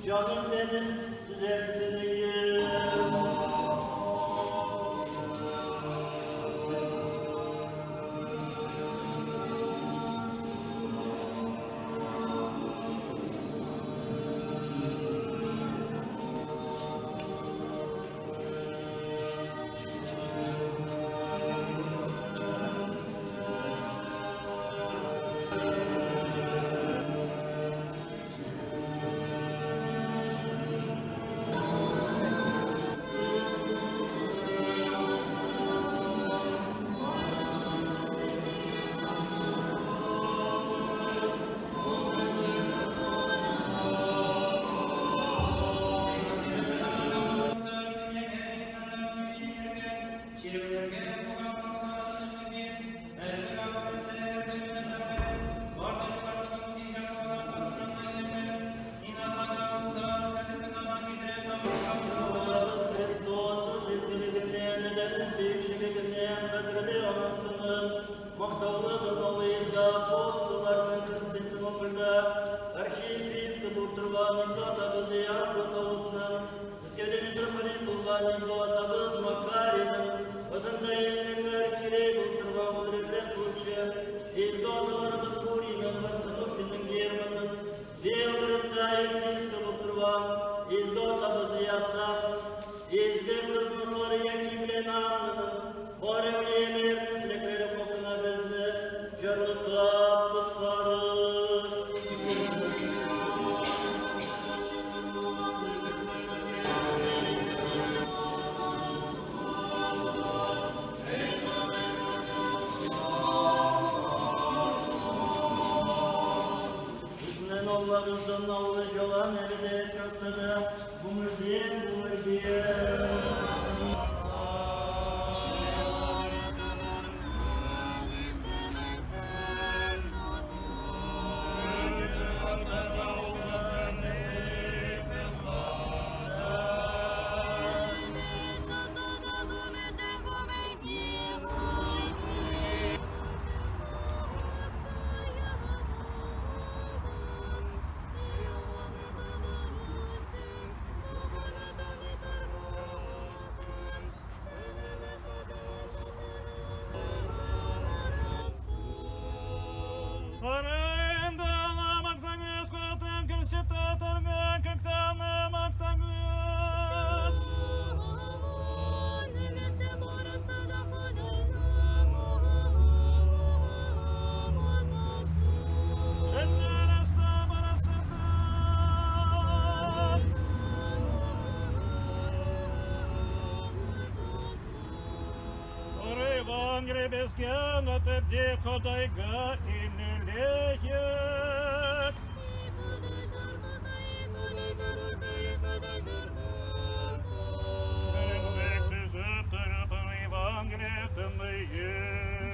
Canım benim süzersin.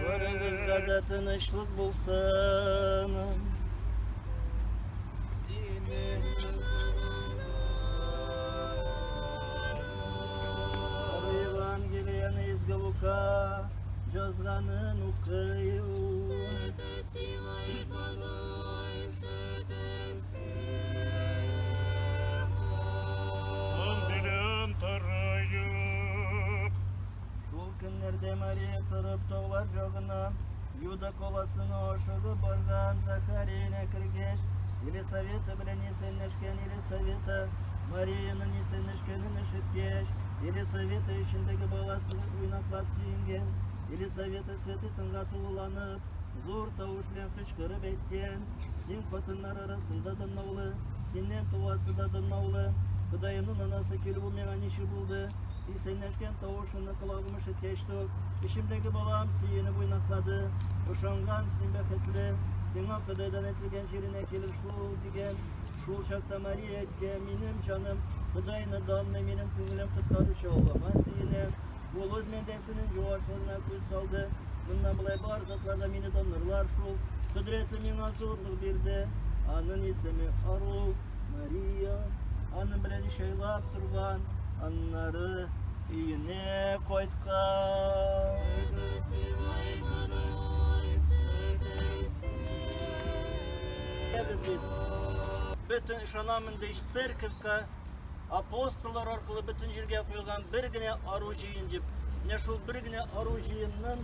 Барыгызга да тынычлык булсын. Евангелияны Изге Лука жазганын укыйм. Шул көннәрдә Мария торып таулар ягына Юда каласына ашыгып барган Захария өенә кергәч, Елисавета белән исәнләшкән. Елисавета Марияның исәнләшкәнен ишеткәч, Елисавета эчендәге баласы уйнаклап сөенгән. Елисавета Святый Тынга тулыланып, зур тавыш белән кычкырып әйткән: Син хатыннар арасында данлаулы, синнән туасы да данлаулы. Ходаемның анасы килүе миңа ничек булды? Исәнләшкән тавышыңны колагым ишеткәч үк, эчемдәге балам сөенеп уйнаклады. Ышанган син бәхетле, сиңа Ходайдан әйтелгән җиренә килер шул, дигән. Шул чакта Мария әйткән: Минем җаным Ходайны данлый, минем күңелем коткаручы Аллама сөенә. Ул үз бәндәсенең юашлыгына күз салды. Моннан болай бар затлар да мине данлырлар шул. Кодрәтле миңа зурлык бирде. Аның исеме Ару, Мария. Аның белән өч айлап торган. Аннары өенә кайткан. Без бит. Бөтен ышанамын ди церковька, апостоллар аркылы бөтен җиргә куелган бер генә ару җыен дип. Менә шул бер генә ару җыенның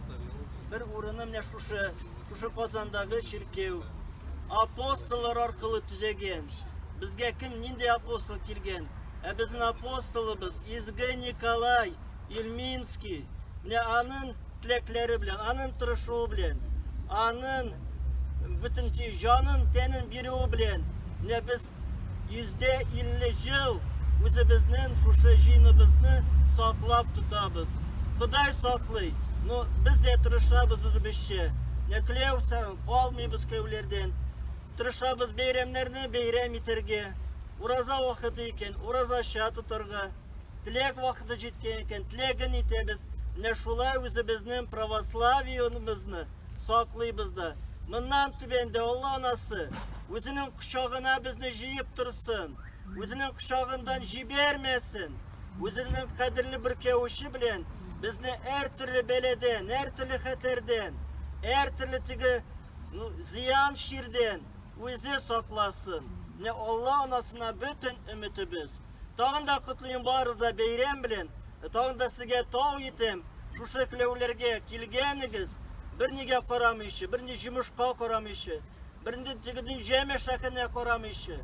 бер урыны менә шушы, шушы Казандагы чиркәү. Апостоллар аркылы төзегән. Безгә кем нинди апостол килгән? Ә безнең апостолыбыз Изге Николай Ильминский. Менә аның теләкләре белән, аның тырышуы белән, аның бөтен җанын, тәнен бирүе белән менә без 50% ел үзебезнең шушы җыеныбызны саклап тотабыз. Ходай саклый, но без дә тырышабыз үзебезчә. Менә көләү калмыйбыз кәүләрдән. Тырышабыз бәйрәмнәрне бәйрәм итәргә. Ураза вакыты икән, уразача тотарга. Теләк вакыты җиткән икән, теләген итәбез. Менә шулай үзебезнең православиебезне саклыйбыз да. Моннан түбән дә Алла анасы үзенең кочагына безне җыеп торсын, үзенең кочагыннан җибәрмәсен, үзенең кадерле бөркәвече белән безне һәртөрле бәладән, һәртөрле хәтәрдән, һәртөрле теге ну, зыян чирдән үзе сакласын. Менә Алла анасына бөтен өметебез. Тагын да котлыйм барыгызны бәйрәм белән. Тагын да сезгә тау итәм. Шушы келәүләргә килгәнегез, бернигә карамыйча, берни җомышка карамыйча, берни теге дөнья мәшәкатенә карамыйча.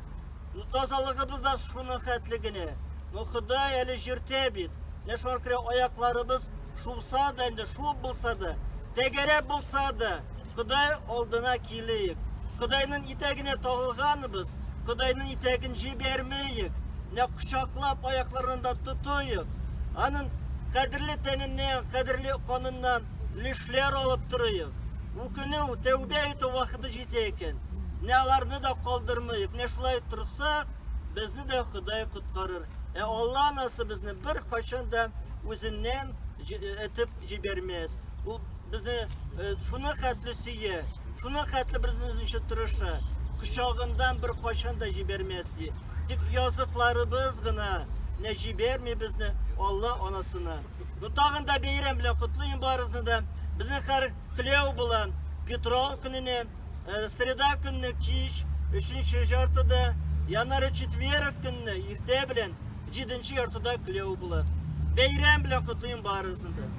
Ну, тазалыгыбыз да шуның хәтле генә. Ну, Ходай әле җөртә бит. Менә шуңа күрә аякларыбыз шуса да инде, шуып булса да, тәгәрәп булса да, Ходай алдына килик. Ходайның итәгенә тагылганыбыз, Ходайның итәген җибәрмәек. Менә кочаклап аякларында тотыйк. Аның кадерле тәненнән, кадерле каныннан өлешләр алып торыйк. Үкенү, тәүбә итү вакыты җитә икән. Менә аларны да калдырмыйк. Менә шулай торсак, безне дә Ходай коткарыр. Ә Алла анасы безне бер кайчан да үзеннән этеп җибәрмәс. Ул безне шуны хәтле сөя, шуны хәтле безнең өчен тырыша. Кочагыннан бер кайчан да җибәрмәс. Тик языкларыбыз гына не җибәрми безне Алла анасына. Ну тагын да бәйрәм белән котлыйм барыгызны да. Безнең һәр клеу була. Петров көненә, среда көнне кич, өченче яртыда, янары четверг көнне иртә белән җиденче яртыда клеу була. Бәйрәм белән котлыйм барыгызны да.